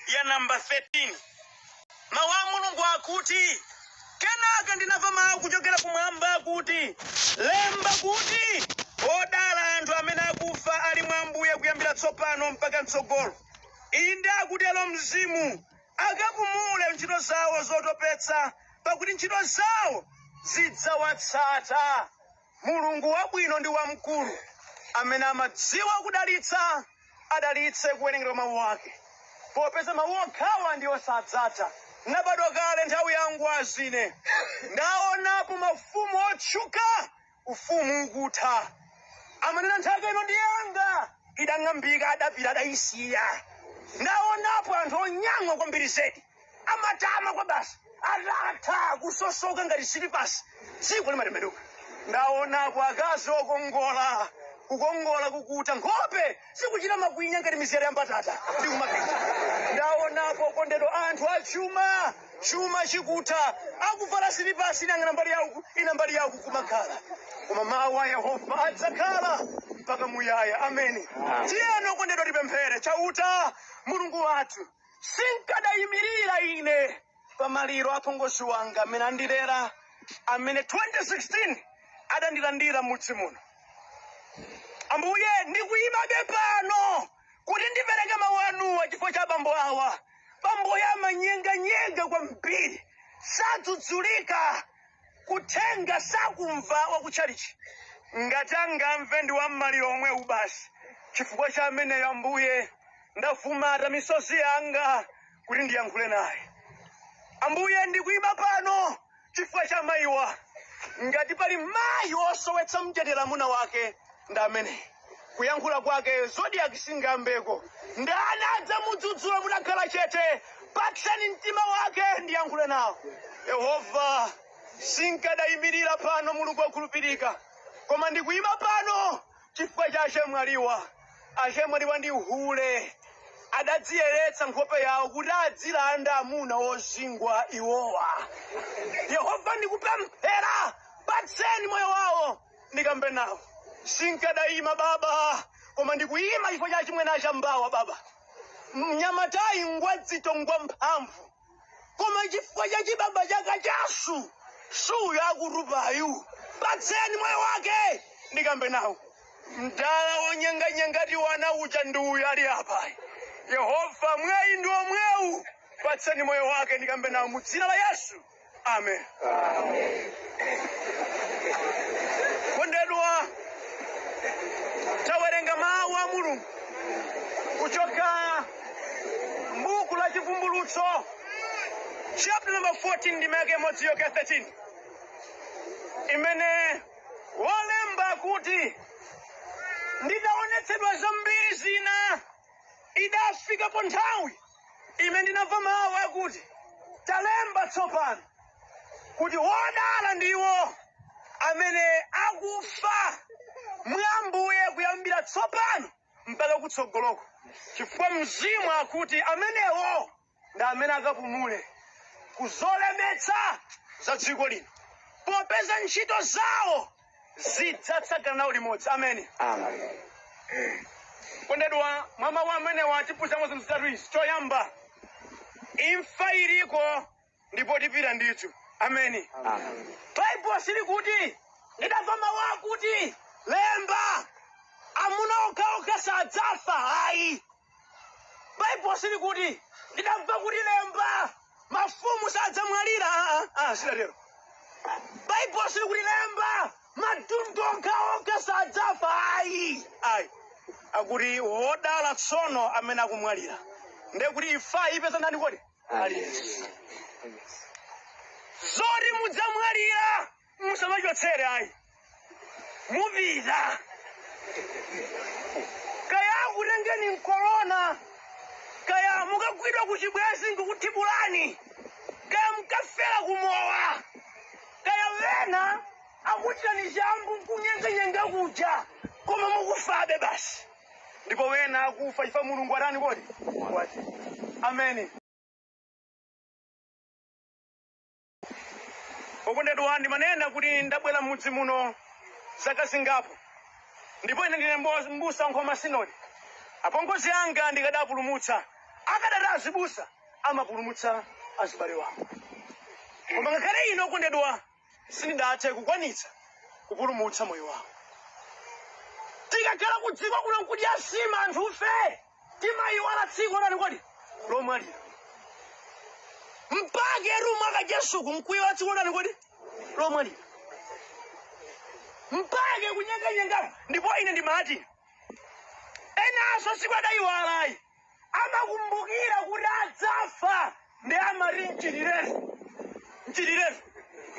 ya namba 13. Mawu a Mulungu akuti, "Kenaka ndinamva mawu kuchokera kumwamba kuti, 'Lemba kuti, odala anthu amene akufa ali mwa Ambuye kuyambira tsopano mpaka mtsogolo. Inde, akutero Mzimu, akapumule ntchito zawo zotopetsa, pakuti ntchito zawo zidzawatsata.'" Mulungu wabwino ndi wamkulu, amene amadziwa kudalitsa, adalitse kuwerengera mawu ake, popeza mawu okhawa ndi osadzatha. Nabadwa kale nthawi ya ngwazi ine, ndaonapo mafumu otchuka ufumu ukutha. Amanena, "Nthaka ino ndi yanga," idang'ambika, adapita, adayisiya. Ndaonapo anthu onyang'wa kwambiri zedi, amatama kwa basi, atatha kusosoka ngati silipasi, dziko limatembenuka. Ndaonapo akazi okongola, kukongola kukuta, nkhope sikuchita makwinya ngati mizere ya mbatata ndi kumapita. Ndaonapo kondedwa anthu achuma, chuma chikutha, akuvala silipasi, inang'ana mbali yawo, ina mbali yawo kumakhala. Koma mawu a Yehova adzakhala mpaka muyaya. Ameni. Tiyeni, okondedwa, tipemphere. Chauta Mulungu wathu, sinkadayimirira ine pamaliro apongozi wanga amene andilera, amene 2016 adandilandira mudzi muno. Ambuye, ndikuyimabe pano kuti ndipereke mawu anuwa chifukwa cha bambo awa. Bambo ya amanyenganyenga kwambiri, sadzudzulika, kuthenga sakumva wakutchalichi. Ngati angamve ndi wammaliro omwe ubasi. Chifukwa cha ameneyo, Ambuye, ndafumata misozi yanga kuti ndiyankhule naye. Ambuye, ndikuyima pano chifukwa cha mayiwa. Ngati pali mayi wosowetsa mchetera amuna wake, ndi amene kuyankhula kwake zodiac singambeko. Ndani adzamudzudzula mutakhala chete? Patseni mtima wake ndiyankhule nawo. Yehova, sinkadayimirira pano, Mulungu wokhulupirika, koma ndikuyima pano chifukwa cha achemwaliwa. Achemwaliwa ndi hule, adadziyeretsa nkhope yawo kuti adzilanda amuna ozingwa iwowa. Yehova, ndikupemphera, patseni moyo wawo ndikambe nawo. Sinkadayima, Baba, koma ndikuyima chifukwa cha chimwene achambawa. Baba, mnyamatayi ngwadzito, ngwa mphamvu, koma chifukwa cha chibaba chaka chasu suyo akutupayu. Patseni moyo wake ndikambe nawo. Mdala wonyenganyenga wana uja ndi uyu ali apa. Yehova, mwayi ndi omwewu, patseni moyo wake ndikambe nawo, mu dzina la Yesu, amen. Kondedwa, tawerenga mawu a Mulungu kuchoka mbuku la Chivumbulutso, chapter number 14, ndima yake imodzi yokha, 13, imene wolemba kuti, "Ndidaonetsedwa zambiri zina, idafikapo nthawi ime ndinamva mawu akuti, 'Talemba tsopano kuti wodala ndiwo amene akufa mwa Ambuye kuyambira tsopano mpaka kutsogoloko, chifukwa Mzimu akuti amenewo ndi amene akapumule kuzolemetsa za dziko lino, popeza ntchito zawo zidzatsagana nawo limodzi.'" Ameni. Amen. Kondedwa, mwa mawu amenewa tiphunzamo zinthu zitatu izi. Choyamba, imfa iliko ndipo tipita ndithu. Ameni. Amen. Baibulo sili kuti, "Ndidamva mawu akuti, lemba, amuna okhaokha sadzafa," ayi. Baibulo sili kuti, "Ndidamva kuti, lemba, mafumu sadzamwalira." Ah, ah, sidatero. Baibulo sili kuti, "Lemba, matundu okhaokha sadzafa," ayi, ayi. Akuti, "Wodala tsono amene akumwalira." Ndiye kuti imfa ipeza ndani kodi? Aliyense. Zoti mudzamwalira musamachotsere, ayi. Mupita, kaya akutengeni mkorona, kaya mukagwidwa ku chibwezi nkikuthibulani, kaya mukafera kumowa, kaya wena akuchitani chambu nkunyenganyenga kuja, koma mukufabe basi. Ndipo wena akufa chifukwa Mulungu atani kodi? Wati. Ameni. Okondedwa, ndimanena kuti ndabwera mudzi muno zaka zingapo, ndipo ine ndine mbusa Nkhoma Sinodi. Apongozi anga ndikadapulumutsa, Akadati azibusa amapulumutsa azibale wawo, koma ngakhale ine okondedwa sindidathe kukwanitsa kupulumutsa moyo wawo. Tikakhala kudziko kuno nkudya nsima, anthufe timayiwala tsiku lani kodi lomwalira. Mpake rumu akadya suku mkuyiwala tsiku lani kodi lomwalira, mpake kunyenganyenga. Ndipo ine ndimati enanso siku adayiwalayi, amakumbukira kuti adzafa, ndi amati mchitiretu, mchitiretu,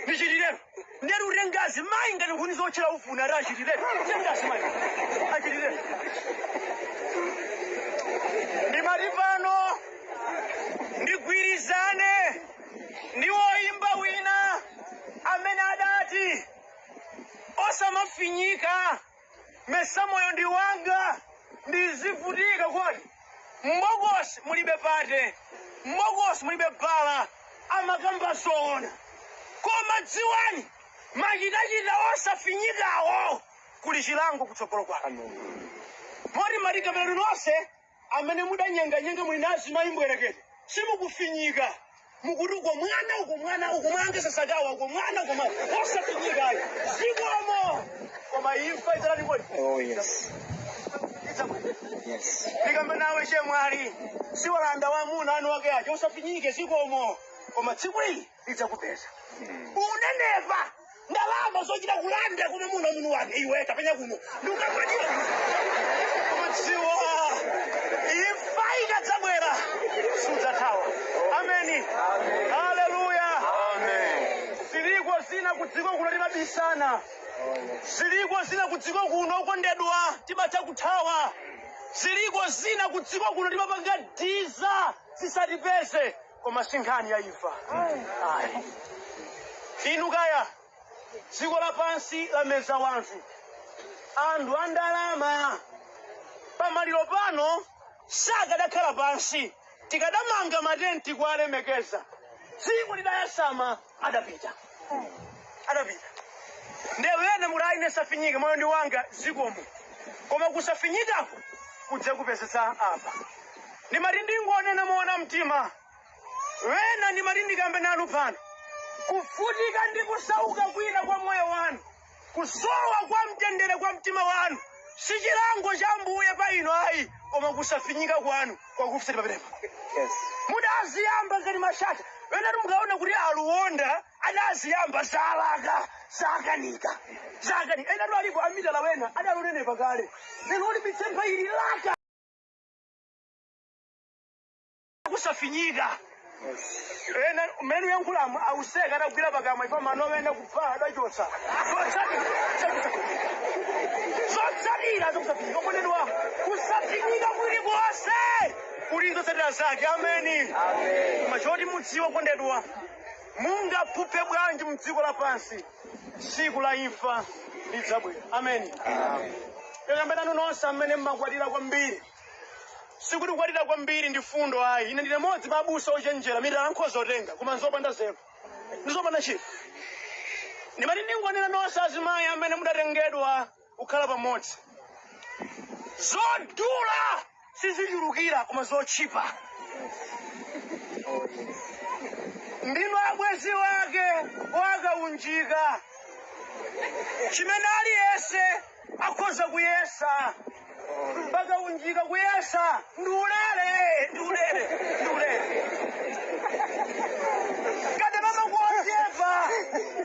ndichitiretu, ndeti utengazi mayi ngati nkhuni zotchera ufuna, ati achitiretu, tengazi mayi achitiretu. Ndimati pano ndigwirizane ndi woimba wina amene adati, "Osamafinyika, mesa moyo ndi wanga, ndizivutika kodi? Mbokosi mulibe pate, mbokosi mulibe bala." Amakamba zoona, koma dziwani, machitachita osafinyikawo kuli chilango kutsogolo kwake. Moti matikamera nonse amene mudanyenganyenga, muli nazi mayimbwerekete, simukufinyika, mukuti uko mwana, uko mwana, uko mwana sasakawa, uko mwana, uko mwana, osafinyikayo, zikomo, koma imfa idzalani kodi? Oh, yes. Idzabwera. Yes. Ndikamba nawe chemwali, siwalanda wamuna anu wake aja, usafinyike, zikomo, koma tsiku lili lidzakupeza. Unenepa ndalama zochita kulanda kuno muno muno wake iwe tapenya kuno ndikukakwatira, koma dziwa, imfa ikadzabwera sudzathawa. Ameni, haleluya. Amen. Ziliko zina kudziko kuno timabisana. Oh, yes. Ziliko zina kudziko kuno okondedwa timatha kuthawa. Ziliko zina kudziko kuno timapanga diza zisatipeze, koma si nkhani ya imfa ayi. Inu kaya dziko lapansi lameza wanthu, anthu a ndalama pamaliro pano sakadakhala pansi, tikadamanga matenti kuwalemekeza. Dziko lidayasama, adapita, adapita. Ndewe ena muti aine safinyike, moyo ndi wanga, zikomo, koma kusafinyikako kudze kupezetsa apa. Ndimati ndingonena moona mtima, wena ndimati ndikambe nanu pano, kufutika ndi kusauka kwina kwa moyo wanu, kusowa kwa mtendere kwa mtima wanu, si chilango cha Ambuye pa ino ayi, koma kusafinyika kwanu kwakufusati paperepa. Yes. Mudaziyamba ngati mashata wenatu, mukaona kuti aluwonda adaziyamba zalaka, zakanika, zakanika. Enatu alipo amitala, wena adalunenepa kale, lero uli mitsempha ili laka kusafinyika. Yes. Ena mmene uyankhulamu auseka adagwira pakamwa ifa mano, wena kupha adachotsa. Zotsatira zakusafinyika, zotsatira zakusafinyika, okondedwa, kusafinyika kulikonse kuli zotsatira zake. Ameni. Amen. Koma choti mudziwe kondedwa, mungaphuphe bwanji mdziko lapansi, tsiku la imfa lidzabwera. Ameni. Amen. Yokambenanu nonse amene mmakwatira kwambiri, sikuti kukwatira kwambiri ndi fundo ayi. Ine ndine modzi pa abusa ochenjera, mitala nkhoza otenga, koma nzopanda zero, ndizopanda ntchito. Ndimati ndingonena nonse azimayi amene mudatengedwa kukhala pamodzi, zodula sizichulukira, koma zotchipa. Oh, yes. Ndinu abwezi wake wakaunjika, chimene aliyense akhoza kuyesa. Oh, yes. Pakaunjika kuyesa ndi ulere, ndi ulere, ndi ulere. Kade mamakuochepa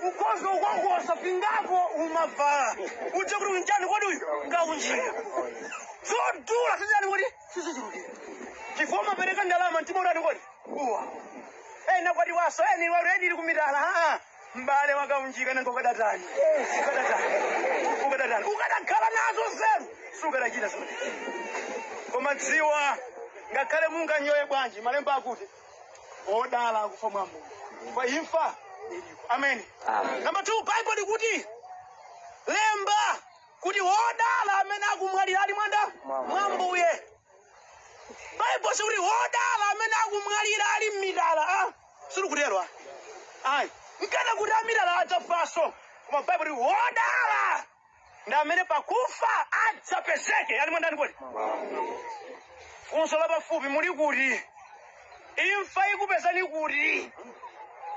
ukhoza ukongosa pingapo umavala udze kuti unjani kodi uyu kaunjika. Oh, yes. Zodula sizani kuti sizichulukira, chifukwa umapereka ndalama mtima utani kodi uwa ena kwati waso eni waru eni kumitala. Ha, mbale wakaunjika, nango ukadatani, ukadatani, ukadatani? Ukadakhala nazo zeru sukadachita zimenezi. Koma dziwa, ngakhale munganyoye bwanji, malemba akuti odala akufa mwa Mulungu, kwa imfa iliko. Ameni. Amen. Number 2, Bible likuti, lemba kuti wodala amene akumwalira ali mwanda mwa Mbuye. Bible sikuti wodala amene akumwalira ali m'mitala, ah, silikutero ayi. Nkana kuti amitala adzafaso, koma Bible likuti wodala ndi amene pakufa adzapezeke ali mwandani kodi? Funso lapafupi, muli kuti? Imfa ikupezani kuti?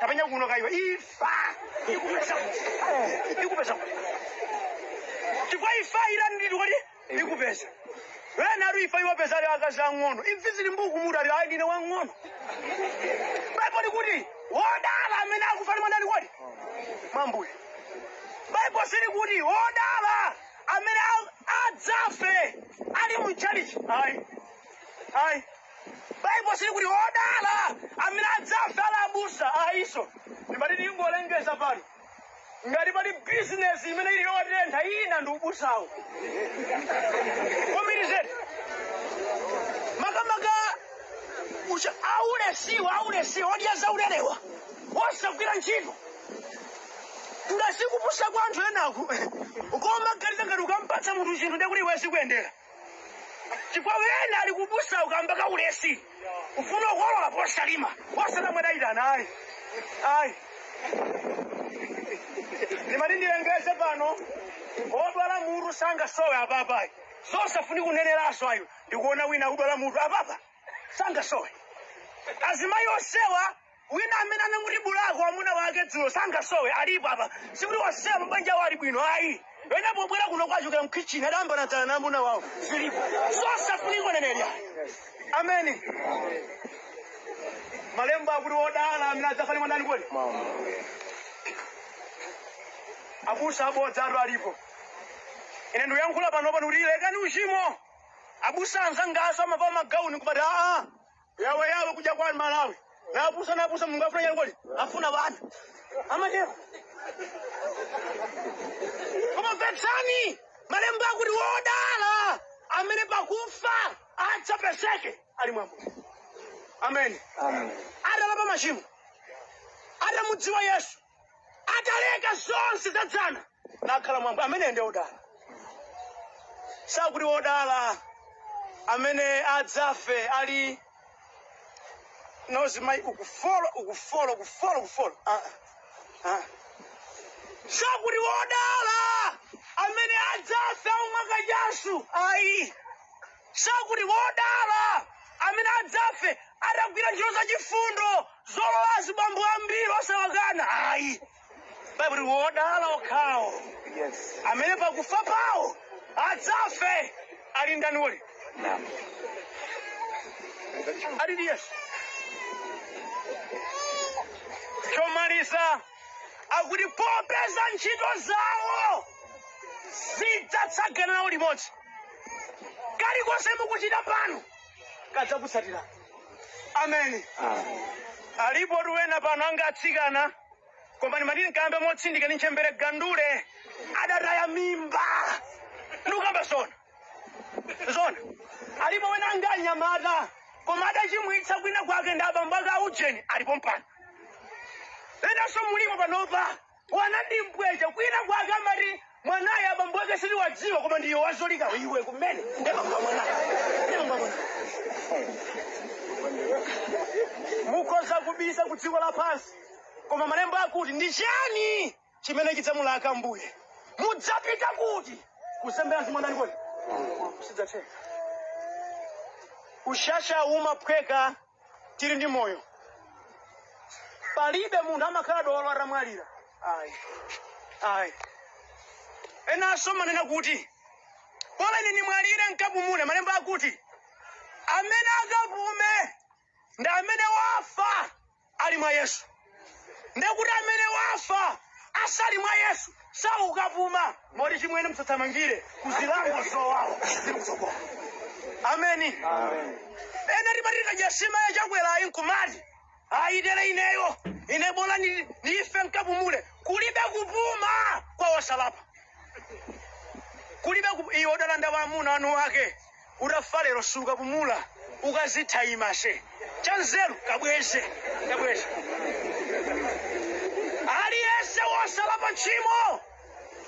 Tapenya kuno kaiwe. Imfa ikupeza kuti? Ikupeza kuti? Chifukwa imfa ilanditu kuti ikupeza wena ari ifa iwapeza ali akazi ang'ono. Imvi zili mbuku mutu ali ayi ndine wang'ono. Baibo likuti wodala amene akufa ali mwandani kodi mwambuye. Baibo sili kuti wodala amene adzafe ali mchalichi, ayi ayi. Baibo sili kuti wodala amene adzafe ali abusa, ayiso. Ndimati ndingolengeza pano, ngati pali bizinesi imene ili yotentha ina ndi ubusawo komirizeti makamaka ucha aulesiwa aulesiwa odya zaulelewa osagwira ntchito ngasikupusa kwa anthu enaku komaganiza ngati ukampatsa munthu chinthu ndekuti iwe sikuyendera, chifukwa wena ali kubusa ukamba kaulesi ufuna ukolola posalima osanamwedayitana ayi ayi. Ndimati ndilengeze pano, odwala mutu sangasowe apapayi, zosafuni kuneneraso ayo. Ndikuona wina akudwala mutu apapa sangasowe. Azimayi osewa wina amene anamutibulako amuna wake dzulo sangasowe alipo apa. Sikuti osewa mabanja awo ali bwino ayi, wena pobwera kuno kwachokera mkhichini adambanadzana na amuna wawo zilipo zosafuni kunenera. Ameni. Malemba akuti wodala amene adzafa ali mwandani kodi abusa abodza atu alipo. Ine ndikuyankhula pano pano kuti lekani uchimo. Abusa anzangaso amavala magauni kupati aa yawe yawe kudya kwa Malawi napusa napusa. Mulungu afuna chani kodi? Afuna vana amatero. Koma mvetsani, malemba akuti wodala amene pakufa adzapezeke ali mwambo. Amen. Amen. Atalapa machimo, atamudziwa Yesu, ataleka zonse zadzana nakhala mwambo, amene ndi wodala. Sakuti wodala amene adzafe ali nozimayi ukufolo ukufolo ukufolo ukufolo. Ah, ah. Sakuti wodala amene adzafe aumwa kachasu ayi. Sakuti wodala amene adzafe atagwira ntchito zachifundo zolowa azibambo ambiri osawakana ayi. Baibulo wodala okhawo Yes. amene pakufa pawo adzafe ali ndani woli? Naam. Ali ndi Yesu. Chomaliza akuti popeza ntchito zawo zidzatsagana nawo limodzi, kalikonse mukuchita pano kadzakutsatira. Ameni. Amen. Alipo tuwena pano anga atsikana, koma ndimati nkambe motsindika ndi ntchembere gandule adataya mimba ndikukamba zona zona. Alipo wena anga anyamata koma adachimwitsa kwina kwake ndi abambo ake aujeni alipo mpano. Enanso mulimo panopa wanadimbwecha kwina kwake amati mwanaye abambo ake sitiwadziwa, koma ndiye wazolika iwe kumene ndebamba mwanaye ndebamba mwanaye. Mukhoza kubisa ku dziko lapansi, koma malemba akuti ndi chani chimene chidzamulaka mbuye? Mudzapita kuti kusembera zimwandani kodi sidzatheka. Ushasha umaphweka tili ndi moyo. Palibe munthu amakhala dolo atamwalira ayi ayi. Enanso manena kuti pola ine nimwalire nkapumule. Malemba akuti amene akapume ndi amene wafa ali mwa Yesu. Ndekuti amene wafa asali mwa Yesu saukapuma. Moti chimwene msathamangire kuzilango zowawa zili kutsogolo. Ameni. Amen. Ena timati tikadya sima yachakwerayi nkumati ayitere ineyo ine bola nife nkapumule. Kulibe kupuma kwa osalapa, kulibe iwe udalanda wamuna anu wake utafa lero sukapumula ukazitha imase chanzeru kabweze kabweze. Aliyense wosalapa tchimo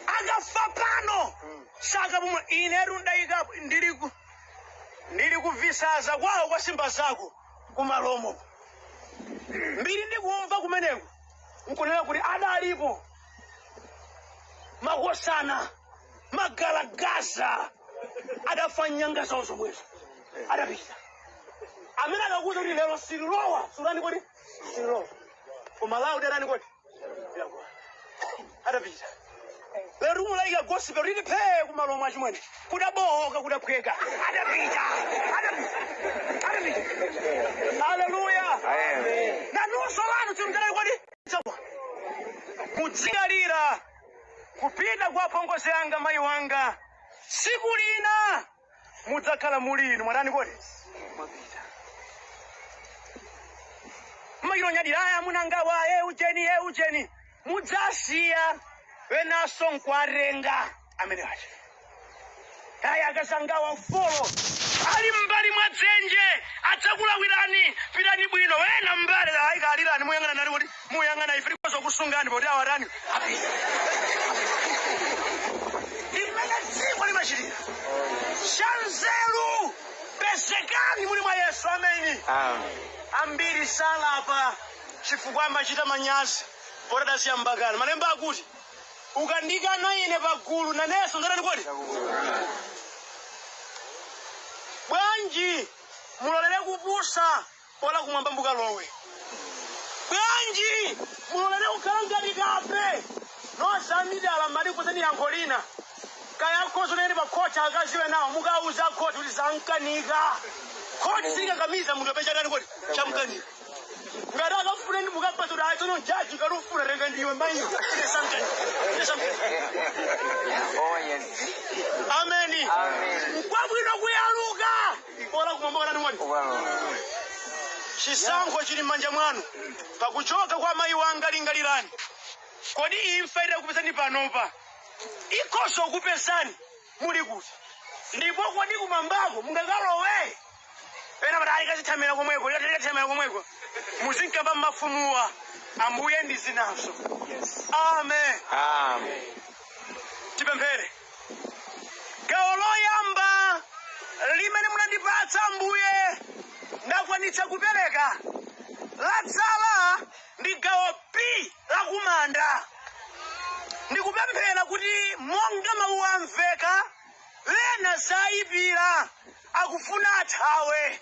akafa pano sakapumula. Inetu ndayikapo ndili kuvisaza kwawo kwa simba zako kumalomo mbiri ndikumva kumeneko nkunena kuti adalipo makosana magalagaza adafa nyanga zawo zomwezo adapita. Amene akakuza kuti lero sililowa, sulani kodi sililowa, koma lawo derani kodi adapita. Lero timulaika gospel lili phee kumalomo achimwene, kudabowoka, kudaphweka, adapita, adapita, adapita. Haleluya! Amen. Nanunso lanu timderani kodi mudzikalira kupita kwa apongozi anga, mayi wanga. Tsiku lina mudzakhala muli inu mwatani kodi mwapita. Mmakilonyadira aya amunangawa e ujeni e ujeni, mudzasiya wenanso nkwarenga amene aja. Aya akasangawa folo ali mbali mwa dzenje adzakulawirani, pitani bwino. Wena mbali ayikalirani, muyang'ana nali kuti muyang'ana ife tikoza kusungani poti awatani apita. Limene dziko limachitira chanzeru, pezekani muli mwa Yesu. Ameni. Amen. Ambiri salapa chifukwa amachita manyazi potadasiya mbakana. Malemba akuti ukandikana ine pagulu, nanenso ndatani kodi? Bwanji mulolere kupusa pola kumwamba mbukalowe? Bwanji mulolere kukhala ngati kape? Nonse amidala mali kupezani yankho lina kaya akhoza unene pa khoti, akaziwe nawo mukauza khoti kuti zamkanika. Khoti silikakamiza munthu apeza tani kodi chamkanika. Ngati akafuna ndi mukapasa kuti ayi, tsono jaji kalufuna tenga ndiwe mayiyo, ine samkanika, ine samkanika. Oh, yes. Ameni. Amen. Nkwabwino kuyaluka pola kumwamba kanani mwani. Well, Chisankho chili m'manja mwanu. Pakuchoka kwa mayi wanga, lingalirani, kodi imfa itakupezani panopa ikhoza kukupezani muli kuti? Ndipo kodi kumwambako mungakalowe? Pena pati ayi, kazithamira komweko, ikathamira komweko, muzinkamba mmafumuwa ambuye ndi zinazo. Yes. Amen. Amen. Tipemphere. Gawo loyamba limene munandipatsa ambuye ndakwanitsa kupereka, latsala ndi gawo B lakumanda. Ndikupemphera kuti monga mawu amveka, lena zayipira akufuna athawe,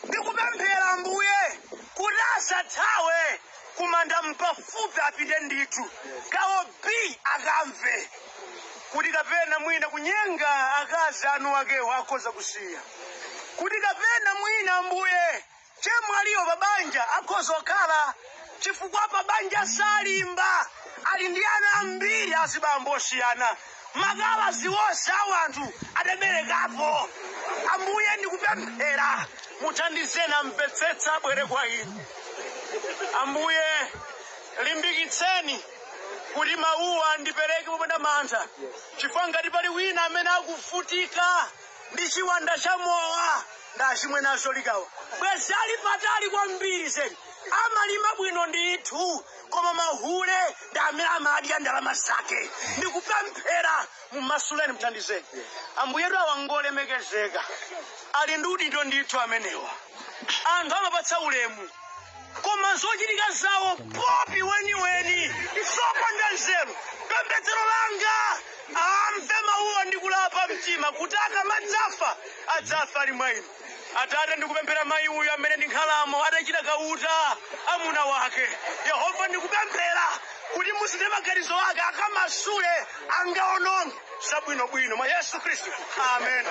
ndikupemphera ambuye kuti asathawe, kumanda mpafupi, apite ndithu. Gawo B akamve kuti kapena mwina kunyenga akazi anu akewo akhoza kusiya, kuti kapena mwina ambuye chemwaliyo pabanja akhoza kukhala, chifukwa pabanja salimba, ali ndi ana ambiri azibambo osiyana, makalazi wonse a wanthu adaberekapo. Ambuye, ndikupemphera muthandizeni amvetsetsa, abwere kwa inu. Ambuye, limbikitseni kuti mawuwa ndipereke popanda mantha, chifukwa ngati pali wina amene akuvutika ndi chiwanda cha mowa ndachimwe nazo likawa bwezi ali patali kwambiri zeni, amalima bwino ndithu, koma mahule ndi amene amadya ndalama zake. Ndikupemphera mummasuleni, mthandizeni. Ambuyetu awangolemekezeka, ali ndi udindo ndithu amenewa, anthu amapatsa ulemu, koma zochitika zawo popi weniweni zopanda nzeru. Pembedzero langa amve mawuwa ndi kulapa mtima kuti akamadzafa adzafa ali mwa inu. Atate, ndikupemphera mayi uyu amene ndi nkhalamo adachita kauta amuna wake. Yehova, ndikupemphera kuti musinthe maganizo ake, akamasule angaononge zabwinobwino mwa Yesu Khristu. Amen.